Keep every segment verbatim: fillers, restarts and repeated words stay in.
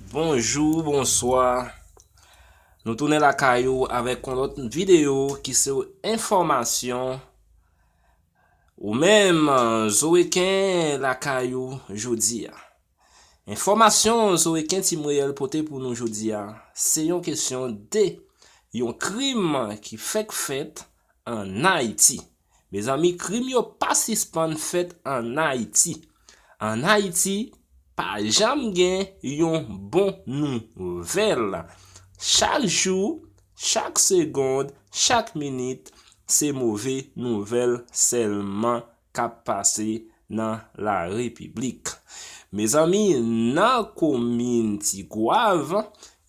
Bonjou, bonswa. Nou tounen lakay ou avèk yon lòt videyo ki se enfòmasyon ou menm Zoreken lakay ou jodi a. Enfòmasyon Zoreken Team Reyèl pote pou nou jodi a, se yon kesyon de yon krim ki fèk fèt ann Ayiti. Mezanmi, krim yo pa sispann fèt ann Ayiti. Ann Ayiti, pa janm gen yon bon nouvèl. Chak jou, chak segond, chak minit, se move nouvèl sèlman k ap pase nan larepiblik. Mezanmi, nan komin Tigwav,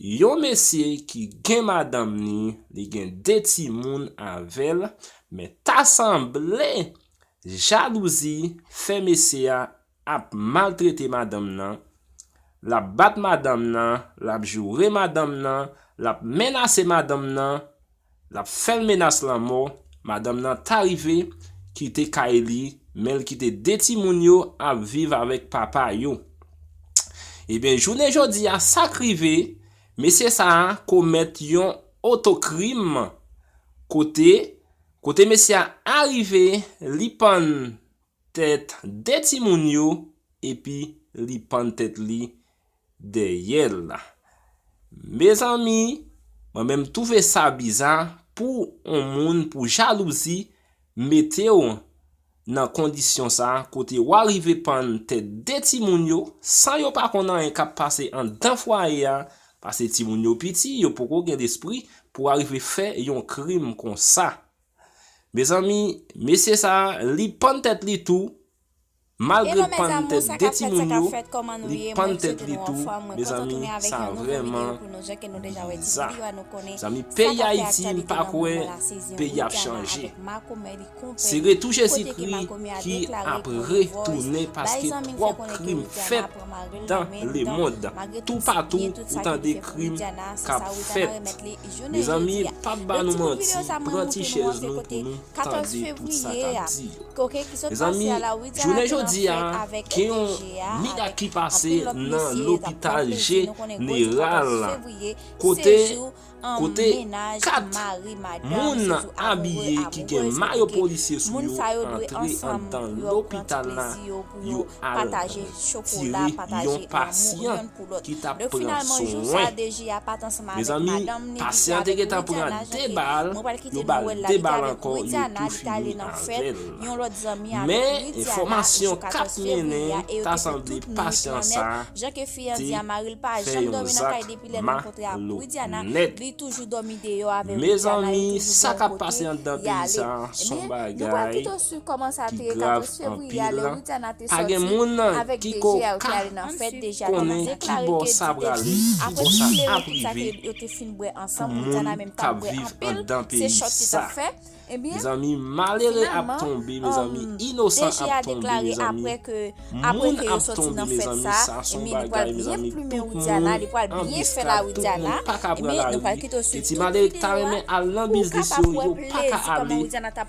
yon mesye ki gen madanm ni, li gen de timoun avè l, men ta sanble jalouzi fè mesye a ap maltrete madanm nan, l ap bat madanm nan, l ap joure madanm nan, l ap menase madanm nan, l ap fè l menas lanmò, madanm nan ta rive kite kay li, men l kite de timoun yo ap viv avèk papa yo. Ebyen, jounen jodi a, sa k rive, mesye sa a komèt yon otokrim kote, kote mesye a arive, li pann tèt de timoun yo, epi li pann tèt li dèyè l. Mezanmi, mwen menm twouve sa biza pou yon moun, pou jalouzi mete w nan kondisyon sa, kote w arive pann tèt de timoun yo, san yo pa konn anyen k ap pase anndan fwaye a, paske timoun yo piti, yo poko gen lespri pou arive fè yon krim konsa. Mezanmi, mesye sa, li pann tèt li tou, malgre l pann tèt de timoun yo, li pann tèt li tou. Mezanmi, sa vrèman biza. Mezanmi, peyi Ayiti, m pa kwè peyi ap chanje. Se retou Jezikri ki ap retounen paske twòp krim fèt dans le monde. Toupatou, ou tande krim k ap fèt. Mezanmi, p ap ba nou manti, pran ti chèz nou pou nou tande tout sa k ap di yo. Mezanmi, jounen jodi a, gen yon mirak ki pase nan lopital jeneral, kote, kote kat moun abiye ki gen mayo polisye sou yo antre anndan lopital la, yo al tire yon pasyan ki t ap pran swen. Mezanmi, pasyan te gentan pran de bal, yo ba l de bal ankò, yo tou fini avè l. Men, enfòmasyon k ap mennen, ta sanble pasyan sa a te fè yon zak malonèt. Mezanmi, sa k ap pase anndan peyi sa a, s on bagay ki grav anpil. Pa gen moun ki ko ka konnen ki bò sa prale, ki bò sa ap rive pou moun k ap viv anndan peyi sa. Mezanmi, malere ap tonbe, mezanmi, inosan ap tonbe, mezanmi, moun ap tonbe, mezanmi, sa s on bagay, mezanmi, tout moun an bistad, tout moun pa ka pran lari. E ti malere ki ta renmen al nan biznis yo, yo pa ka ale,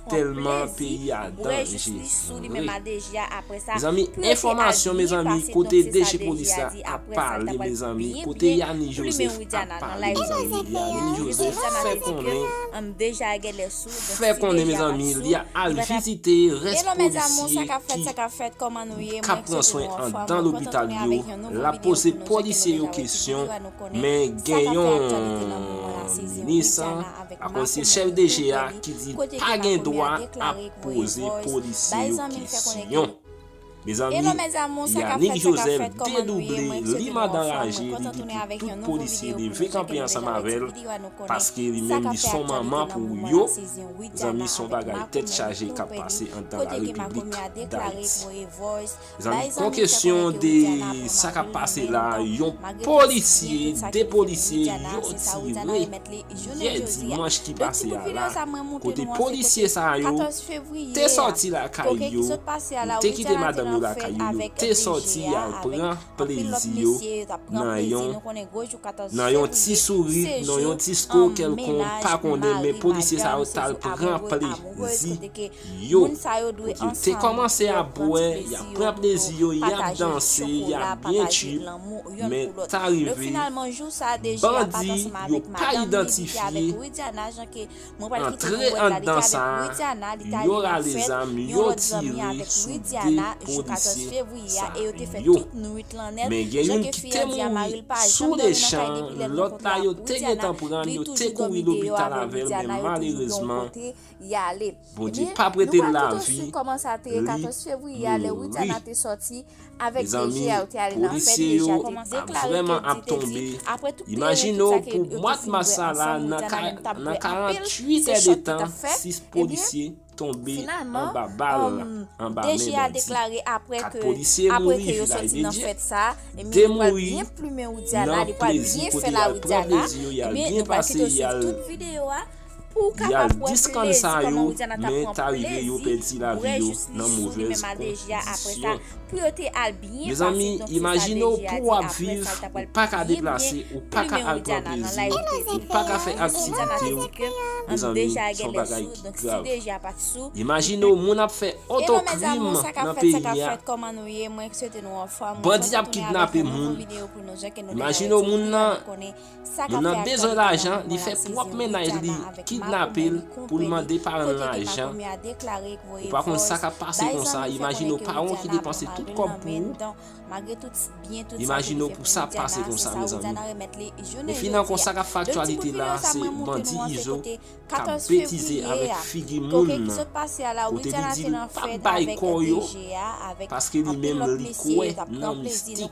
tèlman peyi a danjere. Mezanmi, enfòmasyon, mezanmi, kote D G polis la ap pale, mezanmi, kote Yani Joseph ap pale, mezanmi, Yani Joseph fè konnen fè konnen, mezanmi, li al vizite rès polisye ki k ap pran swen anndan lopital yo, l ap poze polisye yo kesyon, men gen yon minis, akoz se chèf D G a ki di pa gen dwa ap poze polisye yo kesyon. Mezanmi, Yanick Joseph dedouble, li manda raje, li di pou tout polisye leve kanpe ansanm avè l, paske li menm li s on manman pou yo. Mezanmi, s on bagay tèt chaje k ap pase anndan la Repiblik Dayiti. Mezanmi, kon kesyon de sa k ap pase la, yon polisye, de polisye, yo tire yè dimanch ki pase a la, kote polisye sa yo te sòti lakay yo, yo te kite madanm yo lakay yo, yo te sòti al pran plezi yo nan yon, nan yon ti sourit, nan yon ti sko kèlkonk, pa konnen, men polisye sa yo t al pran plezi yo. Yo te kòmanse ap bwè, y ap pran plezi yo, y ap danse, y ap byen trip, men ta rive, bandi yo pa idantifye antre anndan sa a, yo rale zam, yo tire sou de polisye sa yo. Men gen youn ki te mouri sou lechan, lòt la yo te gentan pran l, yo te kouri lopital avè l, men malerezman, Bondye pa prete l lavi, li mouri. Mezanmi, polisye yo ap vrèman ap tonbe. Imajine w, pou mwa mas sa la, nan ka-, nan karannwit èdtan, sis polisye tonbe anba bal, anba men bandi. Kat polisye mouri vilaj de Dye, de mouri nan plezi kote y al pran plezi yo, y al byen pase, y al, y al diskann sa yo, men ta rive yo pèdi lavi yo nan movèz kondisyon. Mezanmi, imajine w pou w ap viv, ou pa ka deplase, ou pa ka al pran plezi, ou pa ka fè aktivite w. Mezanmi, se yon bagay ki grav. Imajine w, moun ap fè otokrim nan peyi a. Bandi ap kidnape moun. Imajine w, moun nan, moun nan bezwen lajan, li fè pwòp mennaj li kidnape l pou l mande paran l lajan. Ou pa konn sa k ap pase konsa. Imajine w, paran w ki depanse tout kòb pou ou. Imajine w pou sa pase konsa, mezanmi. Men finan konsa k ap fè aktyalite la, se bandi Izo k ap betize avèk figi moun nan. Kote li di l p ap bay kò yo, paske li menm li kwè nan mistik.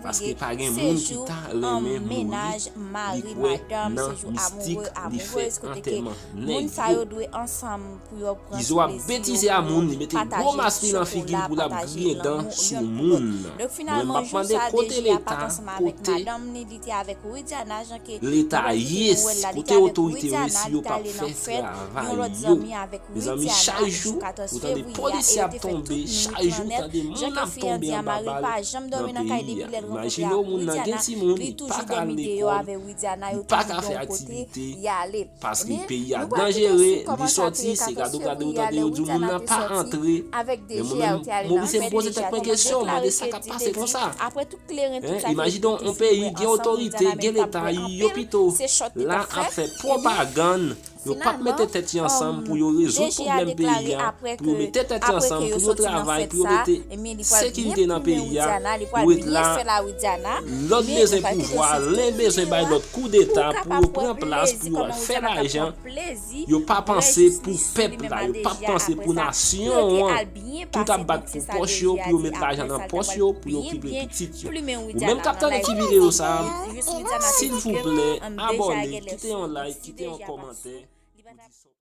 Paske pa gen moun ki ta renmen mouri, li kwè nan mistik, li fè antèman nèg yo. Izo ap betize a moun, li mete gwo mas li nan figi l pou l ap griyen dan sou moun. Mwen m ap mande kote Leta, kote Leta ye, kote otorite yo ye, si yo p ap fè travay yo. Mezanmi, chak jou, ou tande polisye ap tonbe, chak jou, ou tande moun ap tonbe anba bal nan peyi a. Imajine w, moun nan gen timoun, li pa ka al lekòl, li pa ka fè aktivite. Paske peyi a danjere, li sòti, se gade w gade, ou tande yo di w moun nan pa antre. Men mwen menm, m oblije m poze tèt mwen kesyon, mande sa k ap pase konsa. Imajine w, yon peyi gen otorite, gen Leta, yo pito la ap fè pwopagann, yo p ap mete tèt yo ansanm pou yo rezoud pwoblèm peyi a, pou yo mete tèt yo ansanm, pou yo travay, pou yo mete sekirite nan peyi a, pou ret la. Lòt bezwen pouvwa, len bezwen bay lòt koudeta pou yo pran plas, pou yo al fè lajan. Yo pa panse pou pèp la, yo p ap panse pou nasyon an. Tout ap bat pou pòch yo, pou yo met lajan nan pòch yo, pou yo okipe pitit yo. Ou menm k ap tande ti videyo sa a, silvouplè, abòne, kite yon like, kite yon kòmantè.